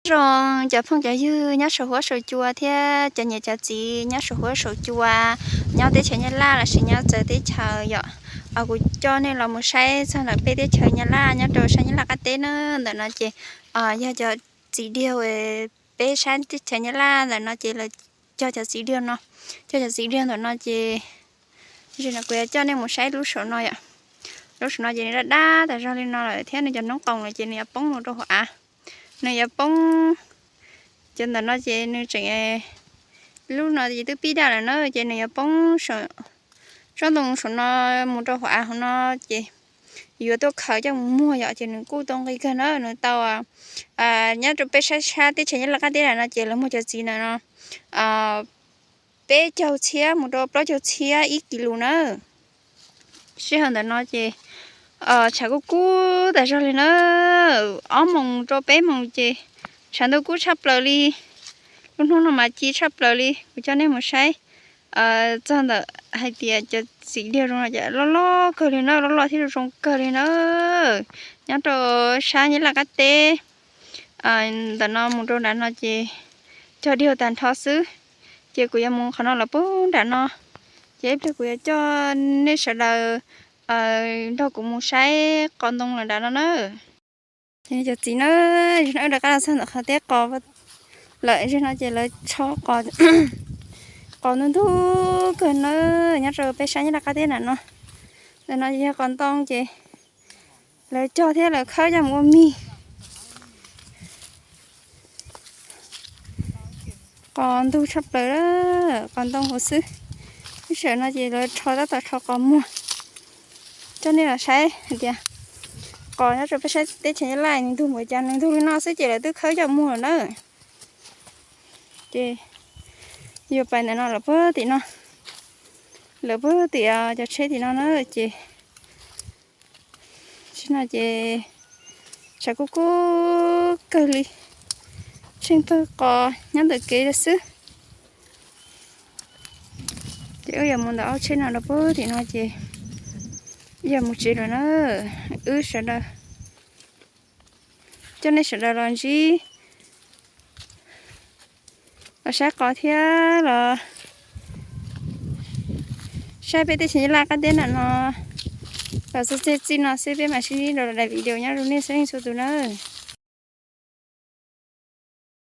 Nyob zoo cov phooj cov ywg nyob saum huab saum cua thiab cov niam cov txiv nyob saum huab saum cua, nyob teb chaws Nyab Laj lossis nyob txawv teb chaws yom. Kuv coj nej los mus saib txog ntawm peb teb chaws Nyab Laj nyob rau sab Nyab Laj qab teb na. Ntawm no ces yog cov txiv diag, peb sab teb chaws Nyab Laj ntawm no ces lawv cog cov txiv diag no, cog cov txiv diag ntawm no ces, no kuv yuav coj nej mus saib lub saum no yom. Lub saum no ces nws daj daj tas zog li no lawm thiab nws cov noob qoos lawm ces nws yuav poob mus rau hauv av, nws yuav poob. Cov ntawm no ces nws tseem, lub no ces twb pib daj lawm na ces nws yuav poob tsob ntoo saum no mus rau hauv av hauv no ces yuav tuaj khaws coj mus muag yom. Ces nws kuj tau nqi kawg na, nws tau, nyob rau peb sab sab teb chaws Nyab Laj qab teb ntawm no ces lawv muag cov txiv ntawm no peb caug txhiab mus rau plaub caug txhiab ib kis lus na. Sij hawm ntawm no ces tshav kub kub tas zog li na, ob moos rau peb moos ces tshav ntuj kub tshaj plaws li. Lub hnub no mas ci tshaj plaws li. Kuv coj nej mus saib txog ntawm hais tias cov txiv diag zoo no ces loj loj kawg li na, loj loj thiab zoo kawg li na. Nyob rau sab Nyab Laj qab teb ntawm no mus rau nram no ces cog diag tag nrho xwb. Ces kuv yuav mus qhov no lawm puag nram no, ces ib pliag kuv yuav coj nej sawv daws nrog kuv mus saib qos ntoo lawm nram no na. Cov txiv na, wb rov qab los txog ntawm qhov teb qos lawm, no ces lawv tsho qos ntug ntug kawg na, nyob rau peb sab Nyab Laj qab teb nram no. Ntawm no ces yog qos ntoo ces lawv cog thiab lawv khawb coj mus ua mis. Qos ntug tshaj plaws, qos ntoo huv xwb. Lub sij hawm no ces lawv rho tab tom rho qos muag. Coj nej los saib hais tias qos nyob rau peb sab teb chaws Nyab Laj nws ntug npaum cas, nws ntug li no xwb ces lawv twb khawb coj muag lawm na. Ces yuav pais ntawm no lawm puag tim no, lawm puag tim cov tsheb tim no na ces no ces tshav kub kub kawg li, tsheej pawg qos nyob ntawm kev xwb. Ces wb yuav mus ntawm ob tsheb no rau puag tim no ces yog mus tsev lawm na. Wb sawv daws, coj nej sawv daws los ntsib, los saib qos thiab los saib peb teb chaws Nyab Laj qab teb nram no. Los txog txij no xwb peb mam sib ntsib rau daim video nyob zoo nej txhua leej txhua tus na.